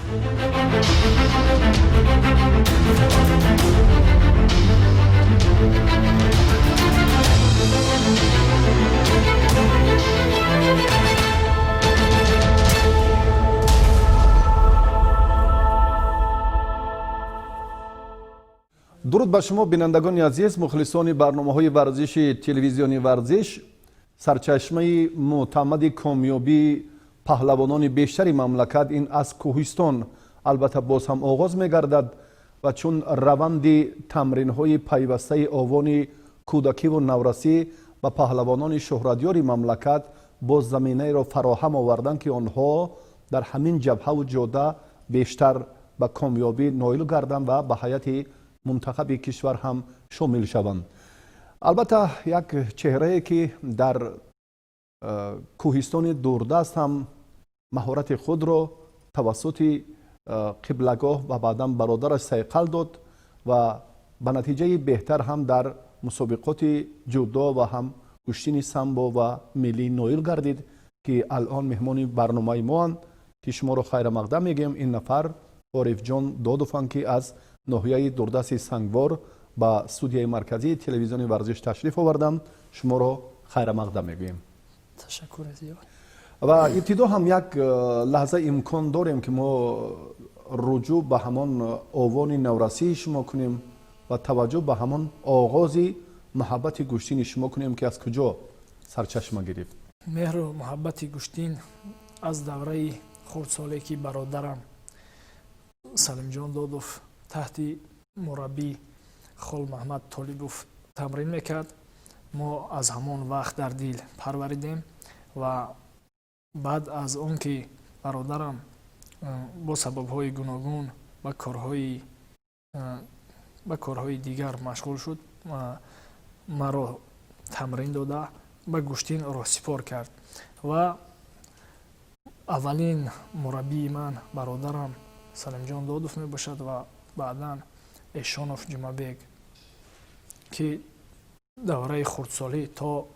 Дуруд ба шумо, бинандагони азиз, мухлисони барномаҳои варзиши телевизиони Варзиш. Сарчашмаи мӯътамади комёбии паҳлавонони бештари мамлакат ин аз кӯҳистон албатта боз ҳам оғоз мегардад ва чун раванди тамринҳои пайвастаи овони кӯдакиву наврасӣ ба паҳлавонони шӯҳратёри мамлакат боз заминаеро фароҳам оварданд, ки онҳо дар ҳамин ҷабҳаву ҷода бештар ба комёбӣ ноил гарданд ва ба ҳайати мунтахаби кишвар ҳам шомил шаванд. Албатта, як чеҳрае, ки дар кӯҳистони дурдаст ҳам маҳорати худро тавассути қиблагоҳ ва баъдан бародараш сайқал дод ва ба натиҷаи беҳтар ҳам дар мусобиқоти ҷудо ва ҳам гӯштини самбо ва миллӣ ноил гардид, ки алон меҳмони барномаи моанд, ки шуморо хайрамақдам мегӯем. Ин нафар Орифҷон Додованд, ки аз ноҳияи дурдасти Сангвор ба студияи марказии телевизиони Варзиш ташриф оварданд. Шуморо хайрамақдам мегӯем. Ташаккур зиёд. Ва ибтидо ҳам як лаҳза имкон дорем, ки мо руҷӯъ ба ҳамон овони наврасии шумо кунем ва таваҷҷӯҳ ба ҳамон оғози муҳаббати гӯштини шумо кунем, ки аз куҷо сарчашма гирифт? Меҳру муҳаббати гӯштин аз давраи хурдсоле, ки бародарам Салимҷон Додов таҳти мураббӣ Холмаҳмад Толибов тамрин мекард, мо аз ҳамон вақт дар дил парваридем. Ва баъд аз он ки бародарам бо сабабҳои гуногун ба корҳои дигар машғул шуд, маро тамрин дода, ба гӯштин роҳсипор кард. Ва аввалин мураббии ман бародарам Салимҷон Додов мебошад ва баъдан Эшонов Ҷумабек, ки давраи хурдсолӣ то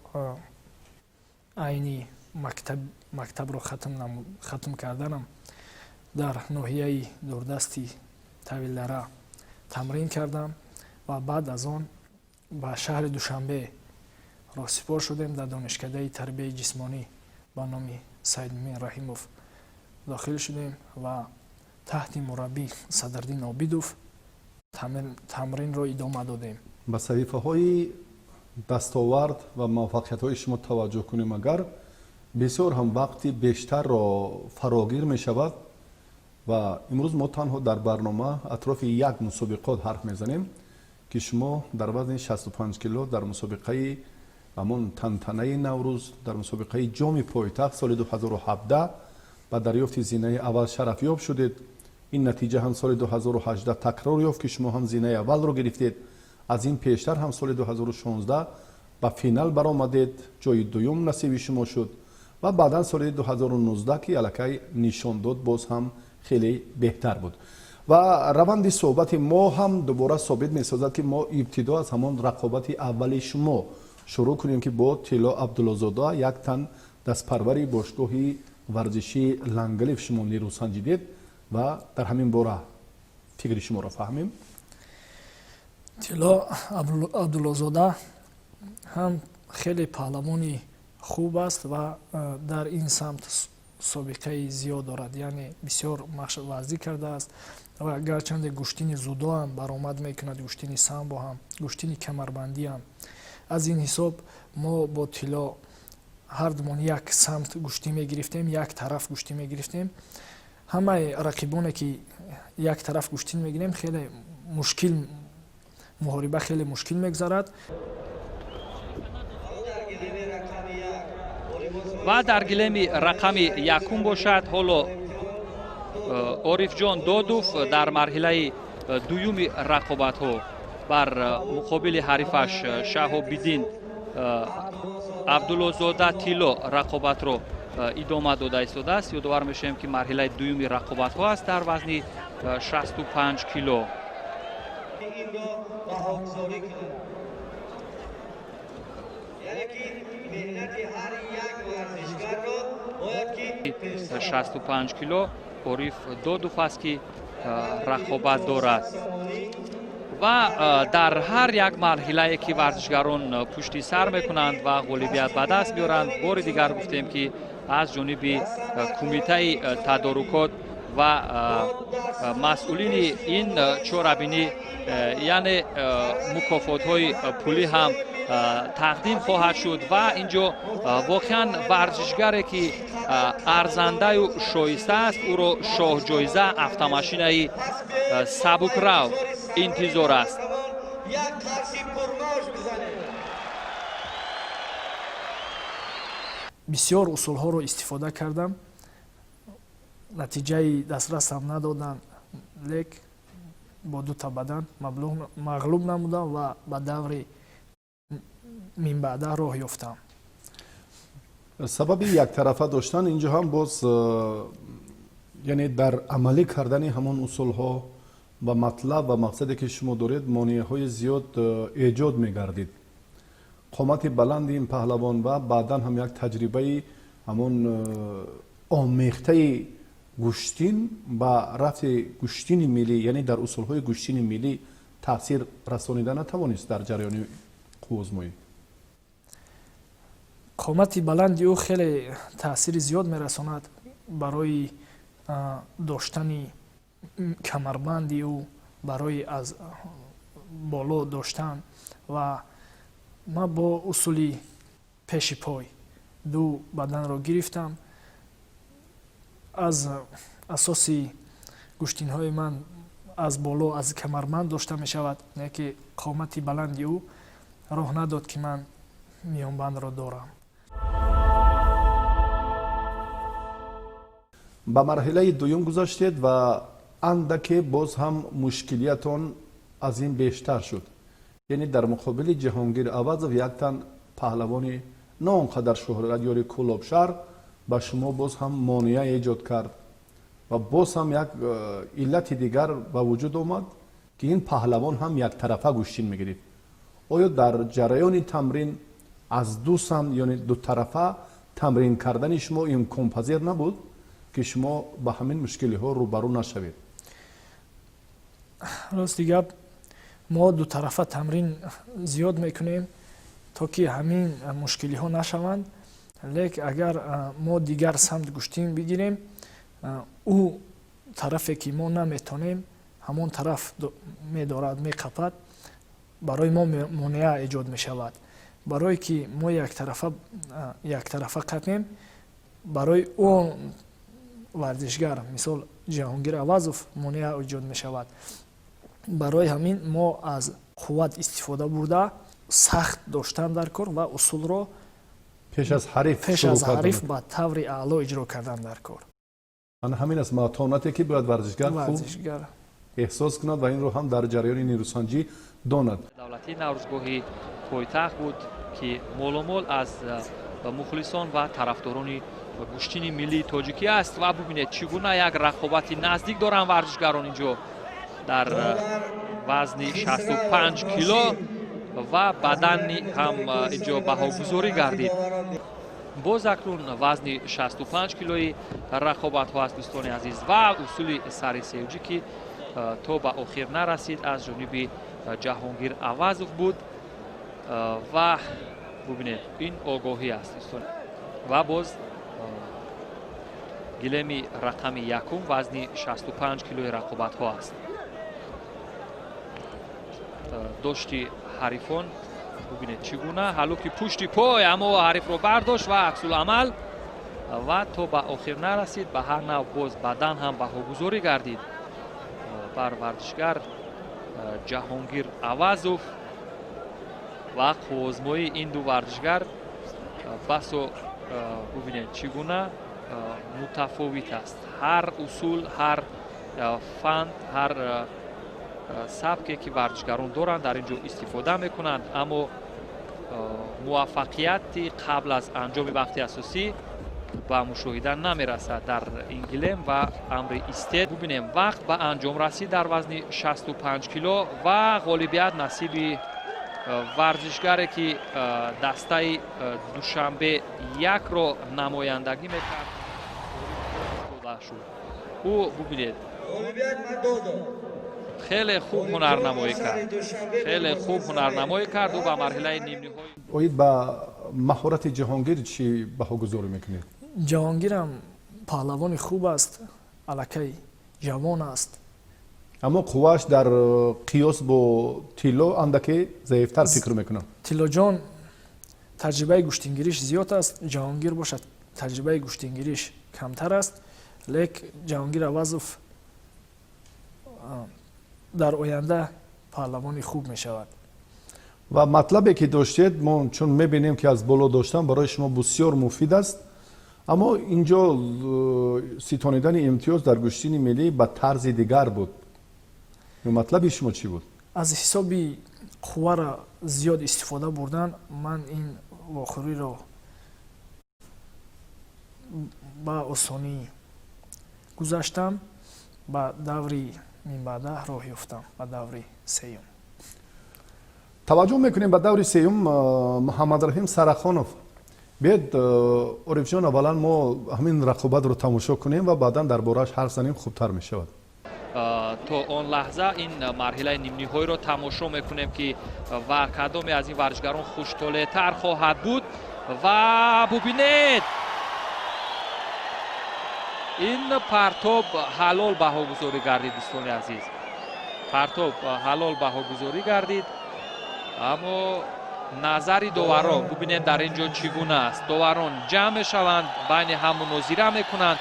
айни мактабро хатм карданам дар ноҳияи дурдасти Тавилдара тамрин кардам. Ва баъд аз он ба шаҳри Душанбе роҳсипор шудем, дар донишкадаи тарбияи ҷисмонӣ ба номи Саидмумин Раҳимов дохил шудем ва таҳти мураббӣ Садриддин Обидов тамринро идома додем. Ба саҳифаҳои дастовард ва муваффақиятҳои шумо таваҷҷӯҳ кунем агар, бисёр ҳам вақти бештарро фарогир мешавад. Ва имрӯз мо танҳо дар барнома атрофи як мусобиқот ҳарф мезанем, ки шумо дар вазни 65 кило дар мусобиқаи ҳамон тантанаи Наврӯз, дар мусобиқаи Ҷоми пойтахт соли 2017 ба дарёфти зинаи аввал шарафёб шудед. Ин натиҷа ҳам соли 2018 такрор ёфт, ки шумо ҳам зинаи аввалро гирифтед. Аз ин пештар ҳам соли 2016 ба финал баромадед, ҷои дуюм насиби шумо шуд. Ва баъдан соли 2019, ки аллакай нишон дод, боз ҳам хеле беҳтар буд. Ва раванди суҳбати мо ҳам дубора собит месозад, ки мо ибтидо аз ҳамон рақобати аввали шумо шурӯъ кунем, ки бо Тилло Абдуллозода, як тан дастпарвари бошгоҳи варзишии Лангалиф, шумо нерӯ санҷидед ва дар ҳамин бора фикри шуморо фаҳмем. Тилло Абдуллозода ҳам хеле паҳлавони хуб аст ва дар ин самт собиқаи зиёд дорад, яъне бисёр варзӣ кардааст. Ва гарчанде гӯштини дзюдо ҳам баромад мекунад, гӯштини самбо ҳам, гӯштини камарбандӣ ҳам. Аз ин ҳисоб мо бо Тилло ҳардумон як самт гӯштӣ мегирифтем, як тараф гӯштӣ мегирифтем. Ҳамаи рақибоне, ки як тараф гӯштин мегирем, хеле мушкил, муҳориба хеле мушкил мегузарад. Ва дар гилеми рақами якум бошад ҳоло Орифҷон Додов дар марҳилаи дуюми рақобатҳо бар муқобили ҳарифаш Шаҳобиддин Абдуллозода Тилло рақобатро идома дода истодааст. Ёдовар мешавем, ки марҳилаи дуюми рақобатҳо аст дар вазни 65 кило. Инро баҳогузорӣ кунад, яъне ки меҳнати ҳар як варзишгарро бояд ки 65 кило. Ориф Додов аст, ки рақобат дорад. Ва дар ҳар як марҳилае, ки варзишгарон пушти сар мекунанд ва ғолибият ба даст меоранд, бори дигар гуфтем, ки аз ҷониби кумитаи тадорукот ва масъулини ин чорабинӣ, яъне мукофотҳои пулӣ ҳам тақдим хоҳад шуд. Ва ин ҷо воқеан варзишгаре, ки арзандаю шоиста аст, ӯро шоҳҷоиза автомошинаи сабукрав интизор аст. Бисёр усулҳоро истифода кардам, натиҷаи дастрасам надоданд, лек бо дута бадан мағлуб намудам ва ба даври минбаъда роҳ ёфтам. Сабаби яктарафа доштан инҷо ҳам боз, яъне дар амалӣ кардани ҳамон усулҳо ба матлаб ва мақсаде, ки шумо доред, монеаҳои зиёд эҷод мегардид. Қомати баланди ин паҳлавон ва баъдан ҳам як таҷрибаи ҳамон омехтаи гӯштин ба рафти гӯштини миллӣ, яъне дар усулҳои гӯштини миллӣ таъсир расонида натавонист дар ҷараёни қувваозмоӣ. Қомати баланди ӯ хеле таъсири зиёд мерасонад барои доштани камарбанди ӯ, барои аз боло доштан. Ва ман бо усули пеши пой ду баданро гирифтам. Аз асоси гӯштинҳои ман аз боло аз камарбанд дошта мешавад, не ки қомати баланди ӯ роҳ надод, ки ман миёнбандро дорам. Ба марҳилаи дуюм гузаштед ва андаке боз ҳам мушкилиятон аз ин бештар шуд. Яъне дар муқобили Ҷаҳонгир Авазов як тан паҳлавони на он қадар шӯҳратёри Кӯлобшаҳр ба шумо боз ҳам монеа эҷод кард ва боз ҳам як иллати дигар ба вуҷуд омад, ки ин паҳлавон ҳам яктарафа гӯштин мегирифт. Оё дар ҷараёни тамрин аз ду самт, яъне дутарафа тамрин кардани шумо имконпазир набуд, ки шумо ба ҳамин мушкилиҳо рӯбарӯ нашавед? Рости гап, мо дутарафа тамрин зиёд мекунем, то ки ҳамин мушкилиҳо нашаванд. Лек агар мо дигар самт гӯштин бигирем, ӯ тарафе, ки мо наметонем, ҳамон тараф медорад, меқапад, барои мо монеа эҷод мешавад. Барое ки мо яктарафа қапем, барои он варзишгар, мисол Ҷаҳонгир Авазов, монеа эҷод мешавад. Барои ҳамин мо аз қувват истифода бурда, сахт доштан дар кор ва усулро пеш аз ҳариф пеш аз ҳариф ба таври аъло иҷро кардан дар кор. Ана ҳамин аст матонате, ки бояд варзишгар хуб эҳсос кунад ва инро ҳам дар ҷараёни нерӯсанҷӣ донад. Давлатии Наврӯзгоҳи пойтахт буд, ки моломол аз мухлисон ва тарафдорони гӯштини миллии тоҷикӣ аст. Ва бубинед, чӣ гуна як рақобати наздик доранд варзишгарон инҷо дар вазни 65 кило ва баданни ҳам инҷо баҳогузорӣ гардид. Боз акнун вазни 65 килои рақобатҳо аст, дӯстони азиз, ва усули сари севҷӣ, ки то ба охир нарасид, аз ҷониби Ҷаҳонгир Авазов буд. Ва бубинед, ин огоҳӣ аст, дӯстон. Ва боз гилеми рақами якум вазни 65 килои рақобатҳо аст. Дошти ҳарифон, бубинед, чӣ гуна ҳалуки пушти пой, аммо ҳарифро бардошт ва аксуламал ва то ба охир нарасид. Ба ҳар нав боз бадан ҳам баҳогузорӣ гардид бар варзишгар Ҷаҳонгир Авазов. Ва қувваозмоии ин ду варзишгар басо, бубинед, чӣ гуна мутафовит аст. Ҳар усул, ҳар фанд, ҳар сабке, ки варзишгарон доранд, дар ин ҷо истифода мекунанд, аммо муваффақияти қабл аз анҷоми вақти асосӣ ба мушоҳида намерасад дар ин гилем ва амри истед. Бубинем, вақт ба анҷом расид дар вазни 65 кило ва ғолибият насиби варзишгаре, ки дастаи Душанбе якро намояндагӣ мекард, шуд. Ӯ, бубинед, хеле хуб ҳунарнамоӣ кард, хеле хуб ҳунарнамоӣ кард. Ӯ ба марҳилаи нимниҳоӣ. Оид ба маҳорати Ҷаҳонгир чӣ баҳогузорӣ мекунед? Ҷаҳонгирам паҳлавони хуб аст, аллакай ҷавон аст. Аммо қуввааш дар қиёс бо Тилло андаке заифтар, фикр мекунам. Тиллоҷон таҷрибаи гӯштингириш зиёд аст, Ҷаҳонгир бошад, таҷрибаи гӯштингириш камтар аст. Лек Ҷаҳонгир Авазов дар оянда паҳлавони хуб мешавад. Ва матлабе ки доштед, мо чун мебинем, ки аз боло доштан барои шумо бисёр муфид аст, аммо инҷо ситонидани имтиёз дар гӯштини миллӣ ба тарзи дигар буд. Матлаби шумо чӣ буд? Аз ҳисоби қувваро зиёд истифода бурдан, ман ин вохӯриро ба осонӣ гузаштам, ба даври минбаъда роҳ ёфтам, ба даври сеюм. Таваҷҷӯҳ мекунем ба даври сеюм. Муҳаммадраҳим Сарахонов. Биёед, Орифҷон, аввалан мо ҳамин рақобатро тамошо кунем ва баъдан дар борааш ҳарф занем, хубтар мешавад. То он лаҳза ин марҳилаи нимниҳоиро тамошо мекунем, ки ва кадоме аз ин варзишгарон хуштолеътар хоҳад буд. Ва бубинед, ин партоб ҳалол баҳогузорӣ гардид, дӯстони азиз, партоб ҳалол баҳогузорӣ гардид. Аммо назари доварон, бубинем, дар ин ҷо чӣ гуна аст. Доварон ҷамъ мешаванд, байни ҳам мунозира мекунанд.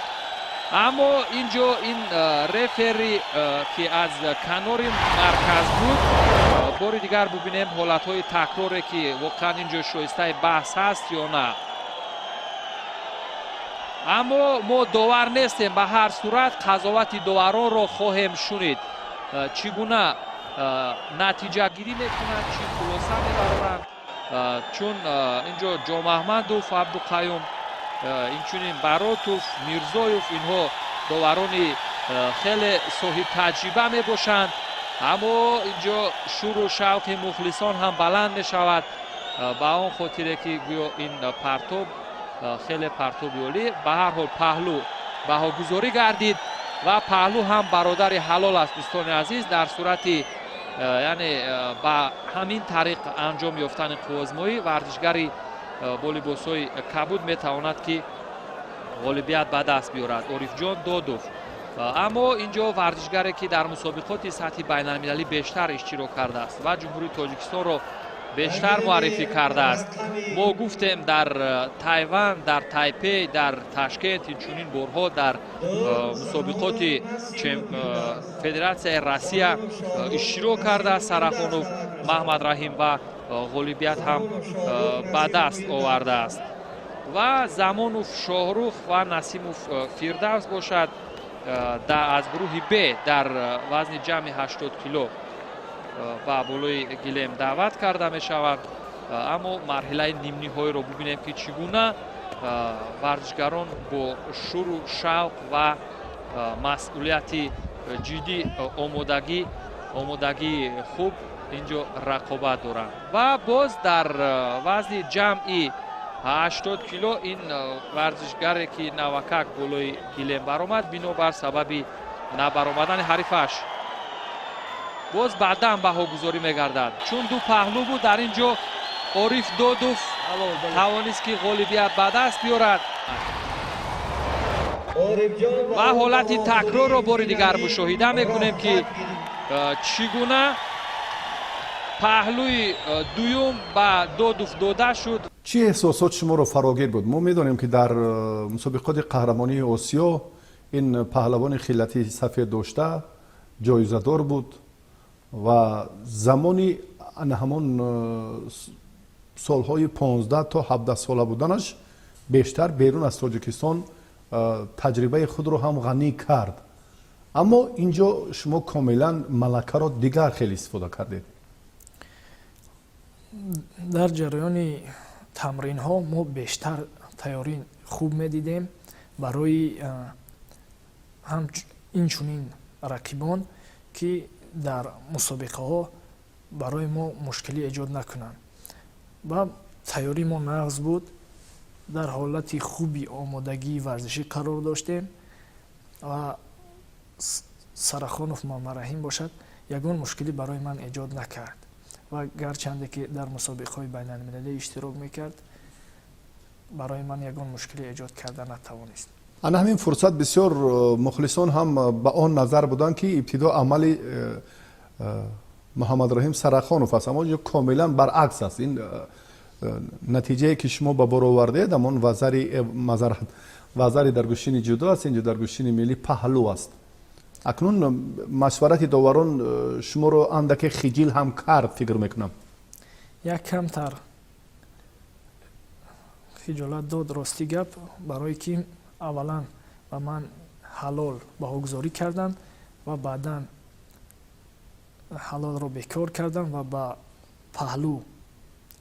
Аммо ин ҷо ин рефери, ки аз канори марказ буд, бори дигар бубинем ҳолатҳои такроре, ки воқеан ин ҷо шоистаи баҳс ҳаст ё на. Аммо мо довар нестем, ба ҳар сурат қазовати доваронро хоҳем шунид, чӣ гуна натиҷагирӣ мекунанд, чӣ хулоса мебароранд. Чун ин ҷо Ҷомаҳмадов Абдуқаюм, инчунин Баротов, Мирзоев, инҳо доварони хеле соҳибтаҷриба мебошанд. Аммо ин ҷо шуру шавқи мухлисон ҳам баланд мешавад, ба он хотире ки гӯё ин партоб хеле партоби олӣ. Ба ҳар ҳол, паҳлӯ баҳогузорӣ гардид ва паҳлӯ ҳам бародари ҳалол аст, дӯстони азиз. Дар сурати, яъне, ба ҳамин тариқ анҷом ёфтани қувваозмоӣ, варзишгари бо либосҳои кабуд метавонад, ки ғолибият ба даст биёрад, Орифҷон Додов. Аммо ин ҷо варзишгаре, ки дар мусобиқоти сатҳи байналмилалӣ бештар иштирок кардааст ва Ҷумҳурии Тоҷикистонро бештар муаррифӣ кардааст, мо гуфтем, дар Тайван, дар Тайпей, дар Ташкент, инчунин борҳо дар мусобиқоти Федератсияи Россия иштирок кардааст Сарахонов Маҳмадраҳим ва ғолибият ҳам ба даст овардааст. Ва Замонов Шоҳрух ва Насимов Фирдавс бошад, аз гурӯҳи Б дар вазни ҷамъи 80 кило ба болои гилем даъват карда мешаванд. Аммо марҳилаи нимниҳоиро бубинем, ки чӣ гуна варзишгарон бо шуру шавқ ва масъулияти ҷиддӣ, омодагии хуб ин ҷо рақобат доранд. Ва боз дар вазни ҷамъи 80 кило ин варзишгаре, ки навакак болои гилем баромад, бинобар сабаби набаромадани ҳарифаш, боз баъдан баҳогузорӣ мегардад. Чун ду паҳлӯ буд, дар ин ҷо Ориф Додов тавонист, ки ғолибият ба даст биёрад. Ва ҳолати такрорро бори дигар мушоҳида мекунем, ки чӣ гуна паҳлӯи дуюм ба Додов дода шуд. Чӣ эҳсосот шуморо фарогир буд? Мо медонем, ки дар мусобиқоти қаҳрамонии Осиё ин паҳлавони хиллати сафед дошта ҷоизадор буд ва замони ҳамон солҳои 15 то 17 сола буданаш бештар берун аз Тоҷикистон таҷрибаи худро ҳам ғанӣ кард. Аммо ин ҷо шумо комилан малакаро дигар хеле истифода кардед. Дар ҷараёни тамринҳо мо бештар тайёрӣ хуб медидем барои инчунин рақибон, ки дар мусобиқаҳо барои мо мушкилӣ эҷод накунанд. Ва тайёрии мо нағз буд, дар ҳолати хуби омодагии варзишӣ қарор доштем ва Сарахонов Муҳаммадраҳим бошад, ягон мушкилӣ барои ман эҷод накард ва гарчанде ки дар мусобиқаҳои байналмилалӣ иштирок мекард, барои ман ягон мушкилӣ эҷод карда натавонист. Ана ҳамин фурсат бисёр мухлисон ҳам ба он назар буданд, ки ибтидо амали Муҳаммадраҳим Сарахонов аст, аммо инҷо комилан баръакс аст. Ин натиҷае, ки шумо ба бор овардед, ҳамон вазари мазарат вазари дар гӯштини ҷудо аст, инҷо дар гӯштини миллӣ паҳлӯ аст. Акнун машварати доварон шуморо андаке хиҷил ҳам кард, фикр мекунам. Як камтар хиҷолат дод, рости гап, барое ки аввалан ба ман ҳалол баҳогузорӣ карданд ва баъдан ҳалолро бекор карданд ва ба паҳлӯ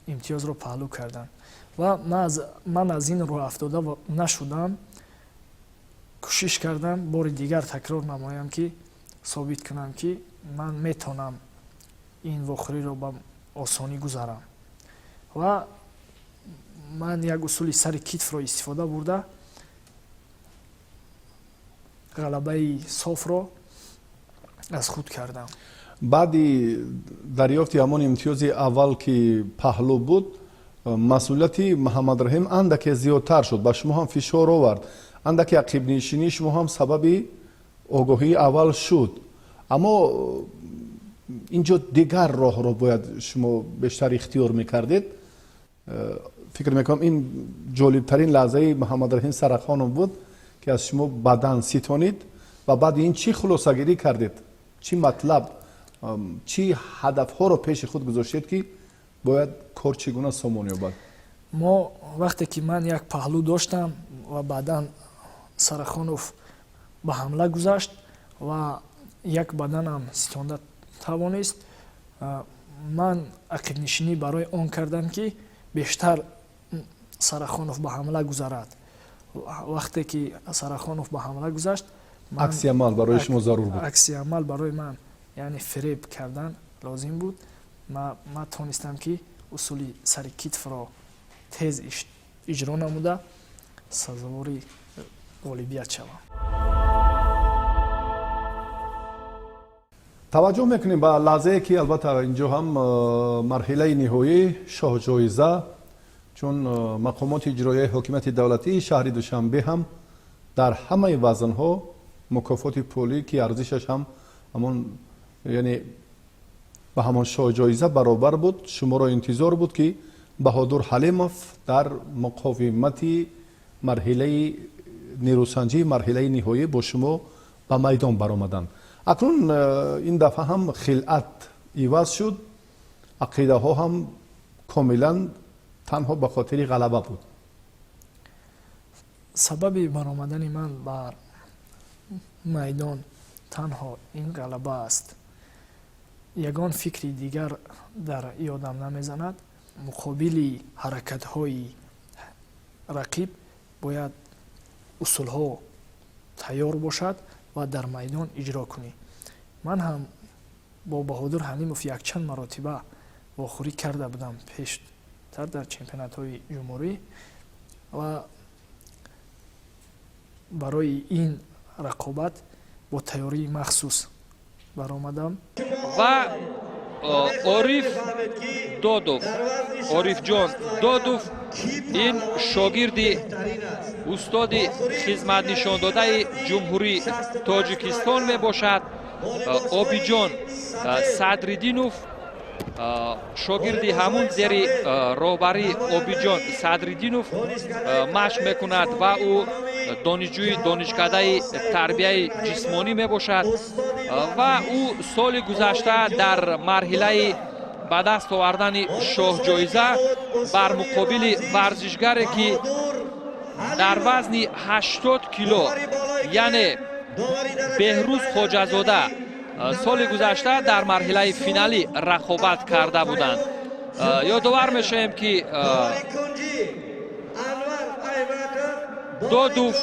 имтиёзро паҳлӯ карданд ва ман аз ин роҳ афтода нашудам. Кӯшиш кардам бори дигар такрор намоям, ки собит кунам, ки ман метавонам ин вохӯриро ба осонӣ гузарам, ва ман як усули сари китфро истифода бурда, ғалабаи софро аз худ кардам. Баъди дарёфти ҳамон имтиёзи аввал, ки паҳлӯ буд, масъулияти Муҳаммадраҳим андаке зиёдтар шуд, ба шумо ҳам фишор овард, андаке ақибнишинии шумо ҳам сабаби огоҳии аввал шуд. Аммо инҷо дигар роҳро бояд шумо бештар ихтиёр мекардед. Фикр мекунам, ин ҷолибтарин лаҳзаи Муҳаммадраҳим Сарахонов буд, ки аз шумо бадан ситонид. Ва баъди ин чӣ хулосагирӣ кардед, чӣ матлаб, чӣ ҳадафҳоро пеши худ гузоштед, ки бояд кор чӣ гуна сомон ёбад? Мо вақте ки ман як паҳлӯ доштам ва баъдан Сарахонов ба ҳамла гузашт ва як баданам ситонда тавонист, ман ақибнишинӣ барои он кардам, ки бештар Сарахонов ба ҳамла гузарад. Вақте ки Сарахонов ба ҳамла гузашт, акси амал барои шумо зарур буд. Акси амал барои ман, яъне фиреб кардан лозим буд. Ман тонистам, ки усули сари китфро тез иҷро намуда, сазовори ғолибият шавам. Таваҷҷӯҳ мекунем ба лаҳзае, ки албатта инҷо ҳам марҳилаи ниҳоӣ, шоҳҷоиза, чун мақомоти иҷроияи ҳокимияти давлатии шаҳри Душанбе ҳам дар ҳамаи вазнҳо мукофоти пулӣ, ки арзишаш ҳам ҳамон, яъне ба ҳамон шоҳҷоиза баробар буд, шуморо интизор буд, ки Баҳодур Ҳалимов дар муқовимати марҳилаи нерӯсанҷии марҳилаи ниҳоӣ бо шумо ба майдон баромаданд. Акнун ин дафъа ҳам хилъат иваз шуд, ақидаҳо ҳам комилан танҳо ба хотири ғалаба буд. Сабаби баромадани ман бар майдон танҳо ин ғалаба аст, ягон фикри дигар дар ёдам намезанад. Муқобили ҳаракатҳои рақиб бояд усулҳо тайёр бошад ва дар майдон иҷро кунӣ. Ман ҳам бо Баҳодур Ҳалимов якчанд маротиба вохӯрӣ карда будам пештар дар чемпионатҳои ҷумҳурӣ ва барои ин рақобат бо тайёрии махсус баромадам. Ва Ориф Додов, Орифҷон Додов, ин шогирди устоди хизматнишондодаи Ҷумҳурии Тоҷикистон мебошад, Обиҷон Садриддинов, шогирди ҳамун зери роҳбарии Обиҷон Садриддинов машқ мекунад ва ӯ донишҷӯи донишкадаи тарбияи ҷисмонӣ мебошад ва ӯ соли гузашта дар марҳилаи ба даст овардани шоҳҷоиза бар муқобили варзишгаре, ки дар вазни 80 кило, яъне Беҳрӯз Хоҷазода, соли гузашта дар марҳилаи финалӣ рақобат карда буданд. Ёдовар мешавем, ки Додув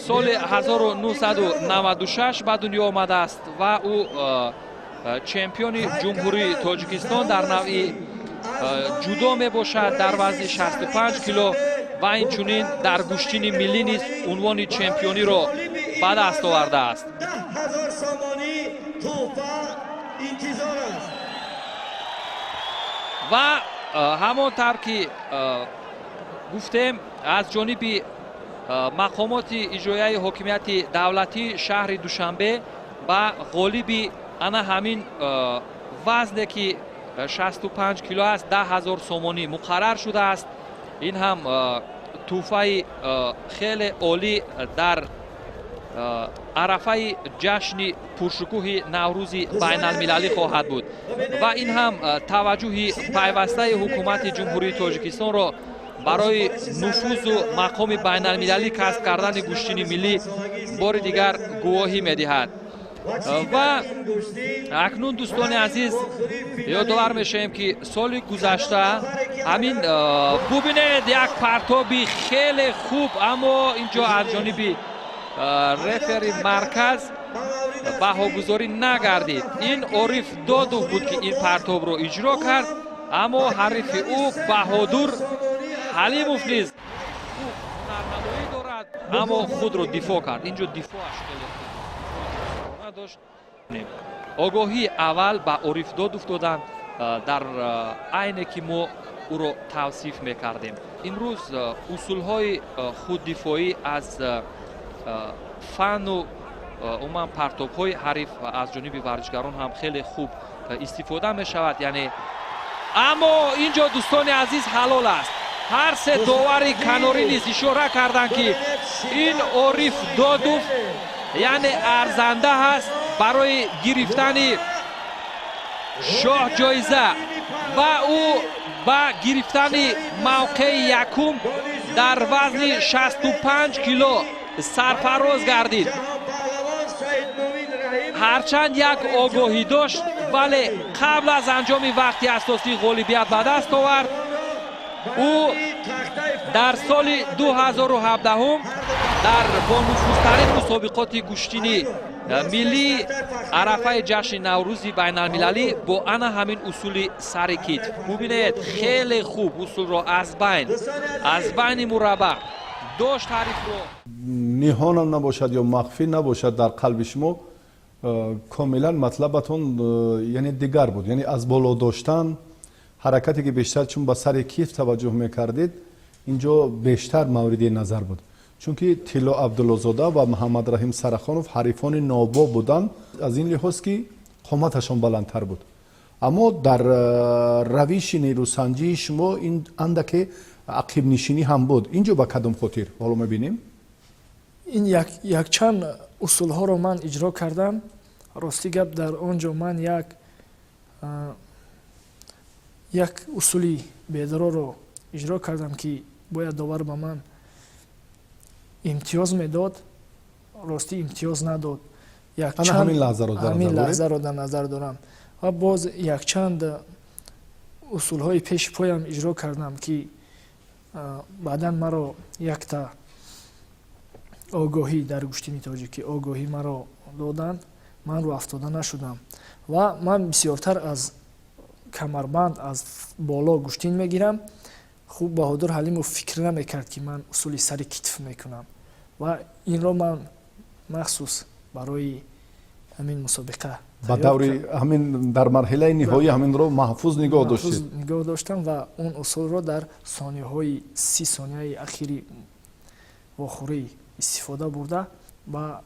соли 1996 ба дунё омадааст ва ӯ чемпиони Ҷумҳурии Тоҷикистон дар навъи ҷудо мебошад дар вазни 65 кило ва инчунин дар гӯштини миллӣ низ унвони чемпиониро ба даст овардааст. 10 000 сомонӣ тӯҳфа интизор аст. Ва ҳамон тавр ки гуфтем, аз ҷониби мақомоти иҷроияи ҳокимияти давлатии шаҳри Душанбе ба ғолиби ана ҳамин вазне, ки 65 кило аст, 10 000 сомонӣ муқаррар шудааст. Ин ҳам тӯҳфаи хеле олӣ дар арафаи ҷашни пуршукӯҳи Наврӯзи байналмилалӣ хоҳад буд ва ин ҳам таваҷҷӯҳи пайвастаи ҳукумати Ҷумҳурии Тоҷикистонро барои нуфузу мақоми байналмилалӣ касб кардани гӯштини миллӣ бори дигар гувоҳӣ медиҳад. Ва акнун, дӯстони азиз, ёдовар мешавем, ки соли гузашта ҳамин, бубинед, як партоби хеле хуб, аммо ин ҷо аз ҷониби рефери марказ баҳогузорӣ нагардид. Ин Ориф Додов буд, ки ин партобро иҷро кард, аммо ҳарифи ӯ Баҳодур Ҳалимов низ хуб ҳунарнамоӣ дорад, аммо худро дифоъ кард. Ин ҷо дифоъаш хеле хуб дошт. Огоҳии аввал ба Ориф Додов доданд, дар айне ки мо ӯро тавсиф мекардем. Имрӯз усулҳои худдифоӣ аз фанну умуман партобҳои ҳариф аз ҷониби варзишгарон ҳам хеле хуб истифода мешавад, яъне. Аммо ин ҷо, дӯстони азиз, ҳалол аст. Ҳар се довари канорӣ низ ишора карданд, ки ин Ориф Додов, яъне, арзанда ҳаст барои гирифтани шоҳҷоиза ва ӯ ба гирифтани мавқеи якум дар вазни 65 кило сарфароз гардид. Ҳарчанд як огоҳӣ дошт, вале қабл аз анҷоми вақти асосӣ ғолибият ба даст овард. Ӯ дар соли 2017 дар бонуфузтарин мусобиқоти гӯштини миллии арафаи ҷашни Наврӯзи байналмилалӣ бо ана ҳамин усули сари китф, бубинед, хеле хуб усулро аз байни мураббаъ дошт ҳарифро. Ниҳонам набошад ё махфӣ набошад, дар қалби шумо комилан матлабатон яъне дигар буд, яъне аз боло доштан, ҳаракате ки бештар чун ба сари китф таваҷҷӯҳ мекардед, инҷо бештар мавриди назар буд, чунки Тилло Абдуллозода ва Муҳаммадраҳим Сарахонов ҳарифони нобоб буданд аз ин лиҳоз, ки қоматашон баландтар буд. Аммо дар равиши нерӯсанҷии шумо ин андаке ақибнишинӣ ҳам буд. Ин ҷо ба кадом хотир, ҳоло мебинем? Ин якчанд усулҳоро ман иҷро кардам. Рости гап, дар он ҷо ман як усули бедроро иҷро кардам, ки бояд довар ба ман имтиёз медод. Ростӣ, имтиёз надод. Ҳамин лаҳзаро дар назар дорам. Ва боз якчанд усулҳои пеши поям иҷро кардам, ки баъдан маро якта огоҳӣ, дар гӯштини тоҷикӣ огоҳӣ маро доданд. Ман рӯафтода нашудам ва ман бисёртар аз камарбанд, аз боло гӯштин мегирам. Хуб, Баҳодур Ҳалимов фикр намекард, ки ман усули сари китф мекунам ва инро ман махсус барои ҳамин мусобиқа Ба даври ҳамин, дар марҳилаи ниҳоӣ ҳаминро маҳфуз нигоҳ доштед. Нигоҳ доштам ва он усулро дар сонияҳои, 30 сонияи ахири вохӯрӣ истифода бурда, ба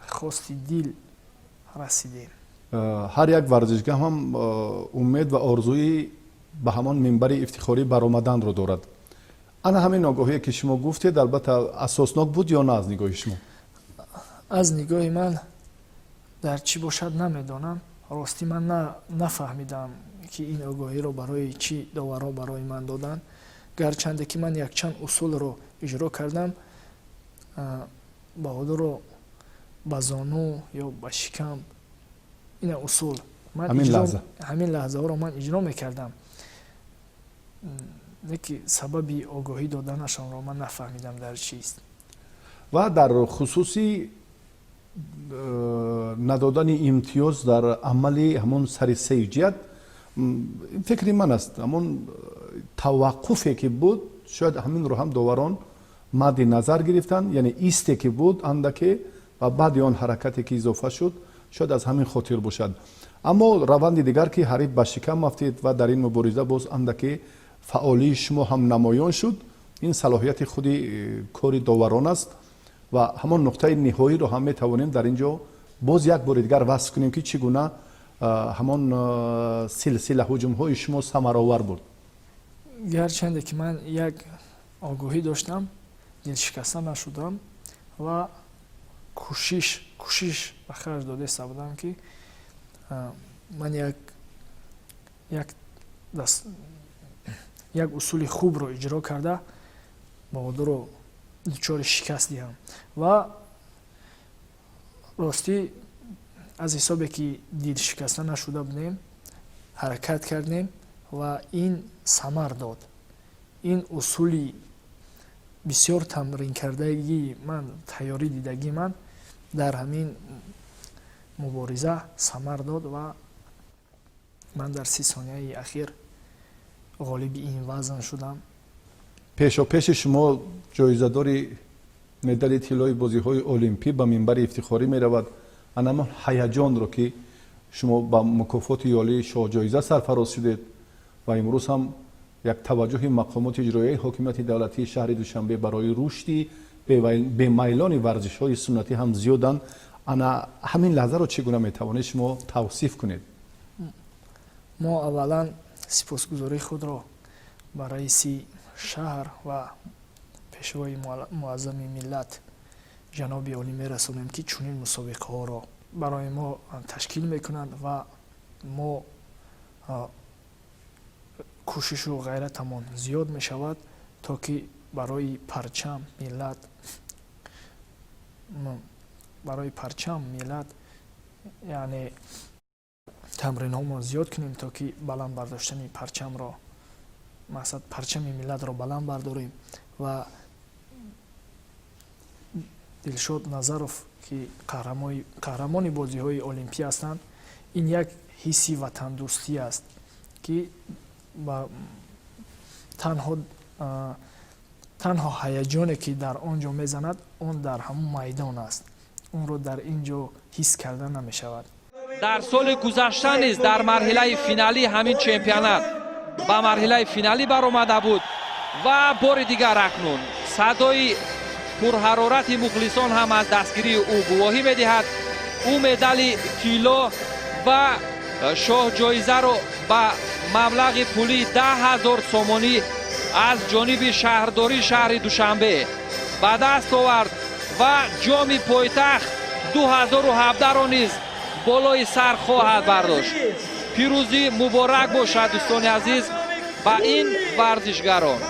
хости дил расидем. Ҳар як варзишгар ҳам умед ва орзуи ба ҳамон минбари ифтихорӣ баромаданро дорад. Ана ҳамин огоҳие, ки шумо гуфтед, албатта, асоснок буд ё на аз нигоҳи шумо? Аз нигоҳи ман дар чӣ бошад, намедонам. Ростӣ, ман нафаҳмидам, ки ин огоҳиро барои чӣ доварҳо барои ман доданд, гарчанде ки ман якчанд усулро иҷро кардам, Баҳодурро ба зону ё ба шикам, ина усул ҳамин лаҳзаҳоро ман иҷро мекардам, не ки сабаби огоҳӣ доданашонро ман нафаҳмидам дар чист. Ва дар хусуси надодани имтиёз дар амали ҳамон сари сеҷият, фикри ман аст, ҳамон таваққуфе ки буд, шояд ҳаминро ҳам доварон Мадди назар гирифтанд, яъне исте ки буд андаке ва баъди он ҳаракате ки изофа шуд, шояд аз ҳамин хотир бошад. Аммо раванди дигар, ки ҳариф ба шикам афтид ва дар ин мубориза боз андаке фаъолии шумо ҳам намоён шуд, ин салоҳияти худи кори доварон аст ва ҳамон нуқтаи ниҳоиро ҳам метавонем дар ин ҷо боз як бори дигар васф кунем, ки чӣ гуна ҳамон силсила ҳуҷумҳои шумо самаровар буд. Гарчанде ки ман як огоҳӣ доштам, дилшикаста нашудам ва кӯшиш ба харҷ додаиста будам, ки ман як усули хубро иҷро карда, Баҳодурро дучори шикаст диҳам. Ва ростӣ, аз ҳисобе ки дилшикаста нашуда будем, ҳаракат кардем ва ин самар дод. Ин усули бисёр тамринкардагии ман, тайёрӣ дидагии ман дар ҳамин мубориза самар дод ва ман дар 30 сонияи ахир ғолиби ин вазн шудам. Пешопеши шумо ҷоизадори медали тиллои бозиҳои олимпӣ ба минбари ифтихорӣ меравад. Анамон ҳаяҷонро, ки шумо ба мукофоти ёлии шоҳҷоиза сарфароз шудед ва имрӯз ҳам як таваҷҷӯҳи мақомоти иҷроияи ҳокимияти давлатии шаҳри Душанбе барои рушди бемайлони варзишҳои суннатӣ ҳам зиёданд, ана ҳамин лаҳзаро чӣ гуна метавонед шумо тавсиф кунед? Мо аввалан сипосгузории худро ба раиси шаҳр ва пешвои муаззами миллат ҷаноби олӣ мерасонем, ки чунин мусобиқаҳоро барои мо ташкил мекунанд ва мо кӯшишу ғайратамон зиёд мешавад, то ки барои парчам миллат, яъне тамринҳомо зиёд кунем, то ки баланд бардоштани парчамро, мақсад, парчами миллатро баланд бардорем. Ва Дилшод Назаров, ки қаҳрамони бозиҳои олимпӣ ҳастанд, ин як ҳисси ватандӯстӣ аст, ки танҳо ҳаяҷоне, ки дар он ҷо мезанад, он дар ҳамон майдон аст, онро дар ин ҷо ҳис карда намешавад. Дар соли гузашта низ дар марҳилаи финалии ҳамин чемпионат ба марҳилаи финалӣ баромада буд. Ва бори дигар акнун садои пурҳарорати мухлисон ҳам аз дастгирии ӯ гувоҳӣ медиҳад. Ӯ медали тилло ва шоҳҷоизаро ба маблағи пулии 10 000 сомонӣ аз ҷониби шаҳрдории шаҳри Душанбе ба даст овард ва ҷоми пойтахт 2017-ро низ болои сар хоҳад бардошт. Пирӯзӣ муборак бошад, дӯстони азиз, ба ин варзишгарон.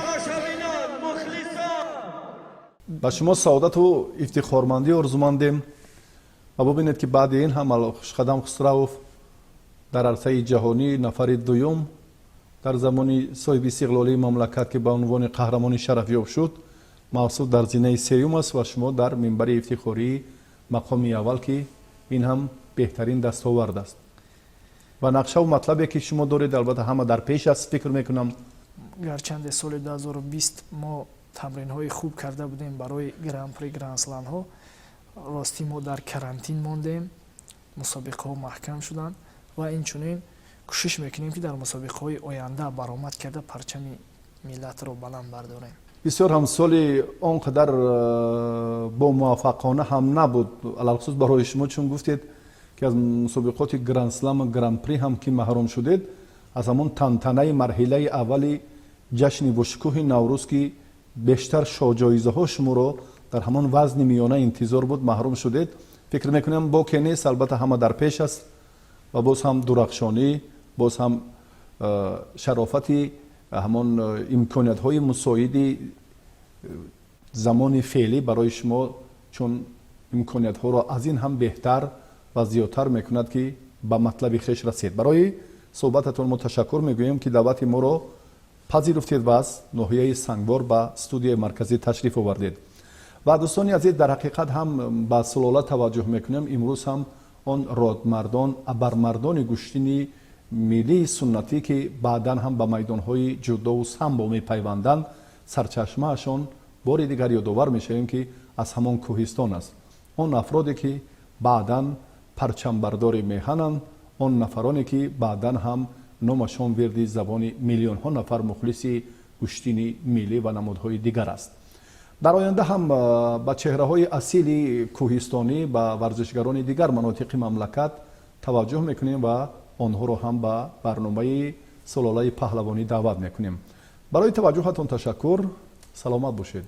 Ба шумо саодату ифтихормандӣ орзумандем ва бубинед, ки баъди ин ҳам Хушқадам Хусравов дар арсаи ҷаҳонӣ нафари дуюм дар замони соҳиби истиқлолии мамлакат, ки ба унвони қаҳрамони шарафёб шуд, мавсуф дар зинаи сеюм аст ва шумо дар минбари ифтихории мақоми аввал, ки ин ҳам беҳтарин дастовард аст. Ва нақшаву матлабе, ки шумо доред, албатта ҳама дар пеш аст, фикр мекунам. Гарчанде соли 2020 мо тамринҳои хуб карда будем барои гран-при, гранд-сламҳо, ростӣ мо дар карантин мондем, мусобиқаҳо маҳкам шуданд. Ва инчунин кӯшиш мекунем, ки дар мусобиқаҳои оянда баромад карда, парчами миллатро баланд бардорем. Бисёр ҳам соли он қадар бомуваффақона ҳам набуд, алалхусус барои шумо, чун гуфтед, ки аз мусобиқоти гранд-слам, гран-при ҳам ки маҳрум шудед, аз ҳамон тантанаи марҳилаи аввали ҷашни бошукӯҳи Наврӯз, ки бештар шоҳҷоизаҳо шуморо дар ҳамон вазни миёна интизор буд, маҳрум шудед. Фикр мекунам, боке нест, албатта ҳама дар пеш аст ва боз ҳам дурахшонӣ, боз ҳам шарофати ҳамон имкониятҳои мусоиди замони феълӣ барои шумо, чун имкониятҳоро аз ин ҳам беҳтар ва зиёдтар мекунад, ки ба матлаби хеш расед. Барои суҳбататон мо ташаккур мегӯем, ки даъвати моро пазируфтед ва аз ноҳияи Сангвор ба студияи марказӣ ташриф овардед. Ва дӯстони азиз, дар ҳақиқат ҳам ба сулола таваҷҷӯҳ мекунем. Имрӯз ҳам он родмардон, абармардони гӯштини миллии суннатӣ, ки баъдан ҳам ба майдонҳои ҷудову самбо мепайванданд, сарчашмаашон Бори дигар ёдовар мешавем, ки аз ҳамон кӯҳистон аст. Он афроде, ки баъдан парчамбардори меҳананд, он нафароне, ки баъдан ҳам номашон вирди забони миллионҳо нафар мухлиси гӯштини миллӣ ва намудҳои дигар аст. Дар оянда ҳам ба чеҳраҳои асили кӯҳистонӣ, ба варзишгарони дигар манотиқи мамлакат таваҷҷӯҳ мекунем ва онҳоро ҳам ба барномаи Сулолаи паҳлавонӣ даъват мекунем. Барои таваҷҷӯҳатон ташаккур, саломат бошед.